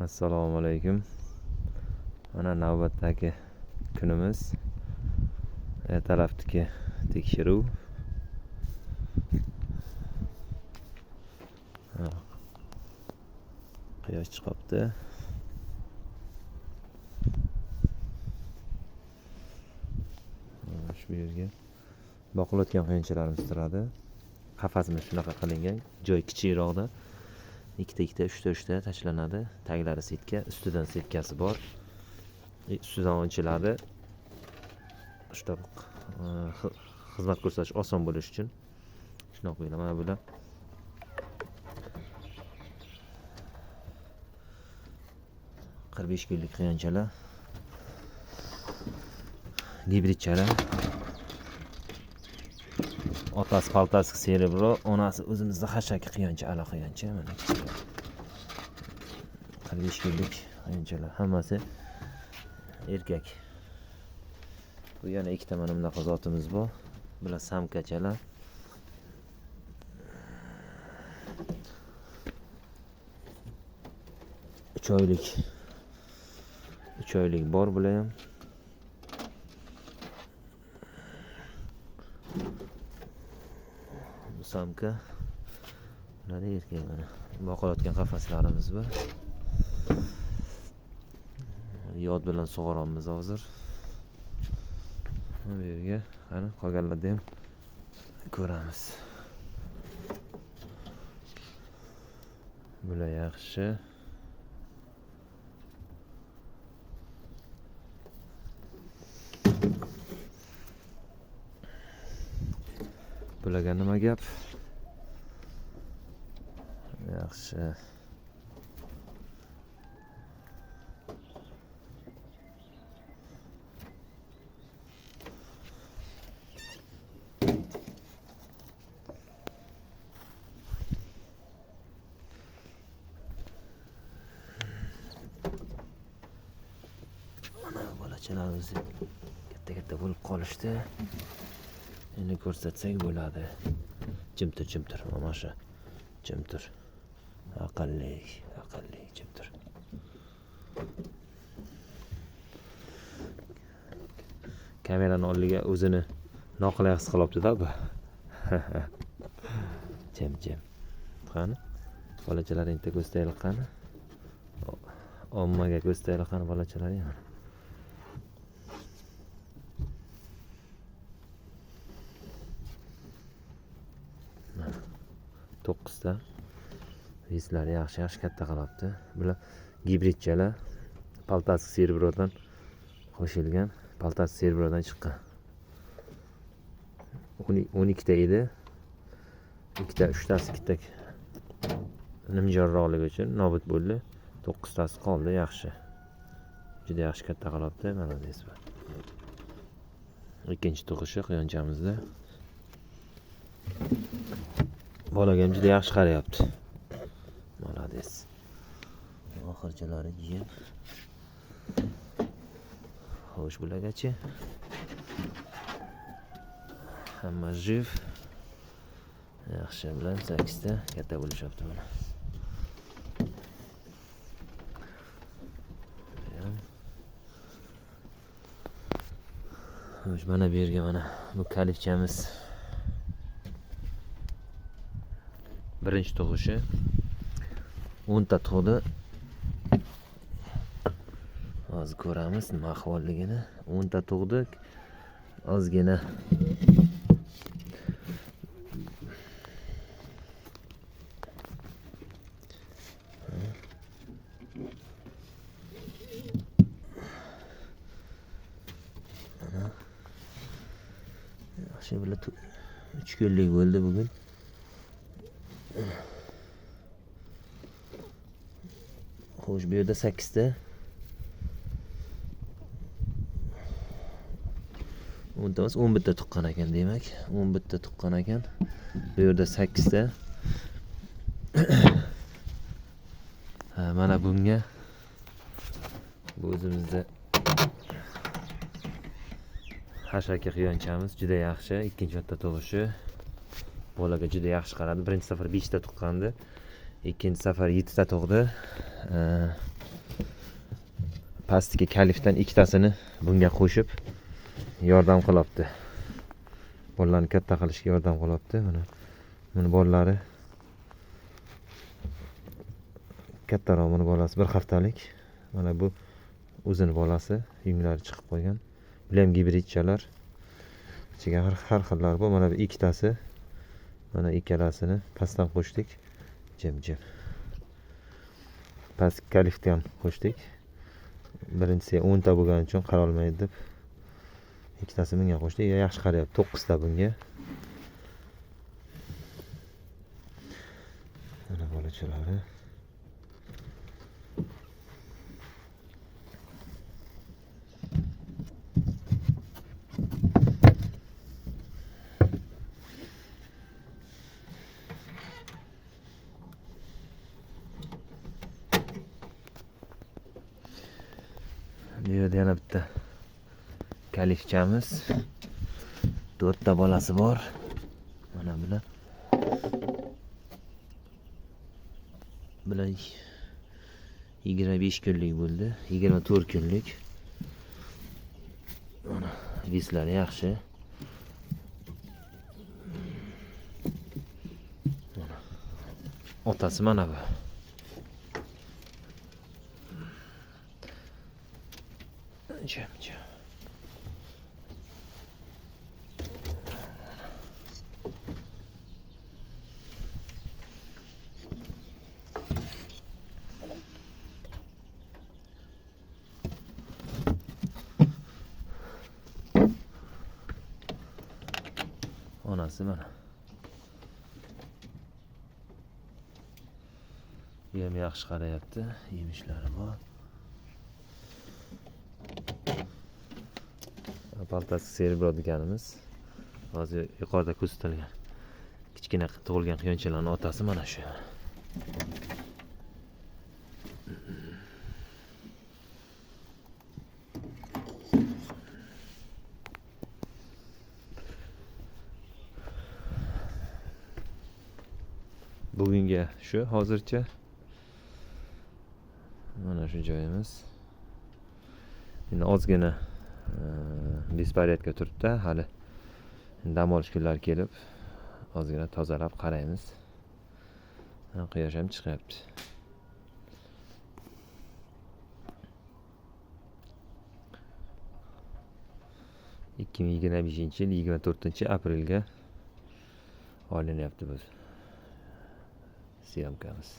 Assalomu alaykum. Mana navbatdagi kunimiz. Ertalabdagi tekshiruv. Quyosh chiqibdi. Shu yerga boqilayotgan quyonchalarimiz turadi. Qafasimiz shunaqa qilingan, joy kichikroqda. Ikkita ikkita, uchta uchta tashlanadi. Taglari setka, ustidan setkasi bor. Ustidan ochiladi. Shunaqa xizmat ko'rsatish oson bo'lishi uchun shunaqa qo'yiladi. Mana bular 45 kunlik quyonchalar. Gibridchalar. Otasi paltasi serebro, onasi o'zimizda xashaki quyoncha, ala quyoncha, mana kichik. 45 kunlik quyonchalar, hammasi erkak. Bu yana ikkita mana bunaqa zotimiz bor. Bular samkachalar. Uch oylik bor bular ham. Bu samka. Bular erkak mana. Boqilayotgan qafaslarimiz bor. Yod bilan sug'oramiz hozir. Bu yerga qani qolganlarni ham ko'ramiz. Bular yaxshi. Bularga nima gap? Yaxshi. Mana bolachalarimiz katta-katta bo'lib qolishdi. Endi ko'rsatsak bo'ladi. Jimtir, jimtir, mana shu. Jimtir. Aqlli, aqlli jimtir. Kamerani oldiga o'zini noqulay his qilyapti-da bu. Jim, jim. Qani? Bolachalaringni bitta ko'rsataylik qani. Ommaga ko'rsataylik qani bolachalaringni. To'qqizta. Vizlari yaxshi, yaxshi katta qilyapti. Bular gibridchalar. Paltasi serebrodan qo'shilgan, paltasi serebrodan chiqqan. 12 ta edi. Ikkita, uchtasi ikkita nimjonroqligi uchun nobud bo'ldi. 9 tasi qoldi, yaxshi. Juda yaxshi katta qilyapti, mana deysiz. Ikkinchi tug'ishi quyonchamizda. Bolaga ham juda yaxshi qarayapti. Молодец. Oxirchalari yeb. Xo'sh, bulargachi. Hamma jiv. Yaxshi, bilan 8 ta katta bo'lishyapti mana. Xo'sh, mana bu yerga mana bu kalifchamiz. Birinchi tug'ishi 10 ta tug'di. Hozir ko'ramiz nima ahvolligini. 10 ta tug'di. Ozgina mana yaxshi, bular 3 kunlik bo'ldi bugun. Xo'sh, bu yerda 8 ta. 10 ta emas, 11 ta tuqqan ekan, demak. 11 ta tuqqan ekan. Bu yerda 8 ta. Ha, mana bunga bu o'zimizda xashaki quyonchamiz juda yaxshi. Ikkinchi marta tug'ishi. Bolaga juda yaxshi qaradi. Birinchi safar 5 ta tuqqandi. Ikkinchi safar 7 ta tug'di. Pastki kalifdan ikkitasini bunga qo'shib yordam qilyapti. Bolalarni katta qilishga yordam qilyapti. Mana buni bolalari kattaroq, buni bolasi 1 haftalik. Mana bu o'zini bolasi, yunglari chiqib qolgan. Bular ham gibridchalar. Ichiga har xillar bor. Mana bu ikkitasi, mana ikkalasini pastdan qo'shdik. Jim-jim. Past kalifni ham qo'shdik. Birinchisi 10 ta bo'lgani uchun qarolmaydi deb ikkitasi bunga qo'shdik. Ya, yaxshi qarayapti. 9 ta bunga. Mana bolachalari. Bu yerda yana bitta kalifchamiz. 4 ta bolasi bor. Mana bular. Bular 25 kunlik bo'ldi. 24 kunlik. Mana vislari yaxshi. Mana otasi mana bu. Jim, jim. Onasi mana. Bu ham yaxshi qarayapti, yemishlari bor. Paltasi serebro deganimiz hozir yuqorida ko'rsatilgan kichkina tug'ilgan quyonchalarning otasi mana shu. Bugunga shu hozircha. Mana shu joyimiz. Endi ozgina besporyadka turibdi, hali dam olish kunlari kelib ozgina tozalab qaraymiz. Quyosh ham chiqyapti. Ikki ming yigirma beshinchi yil yigirma to'rtinchi aprelga olinyapti bu syomkamiz.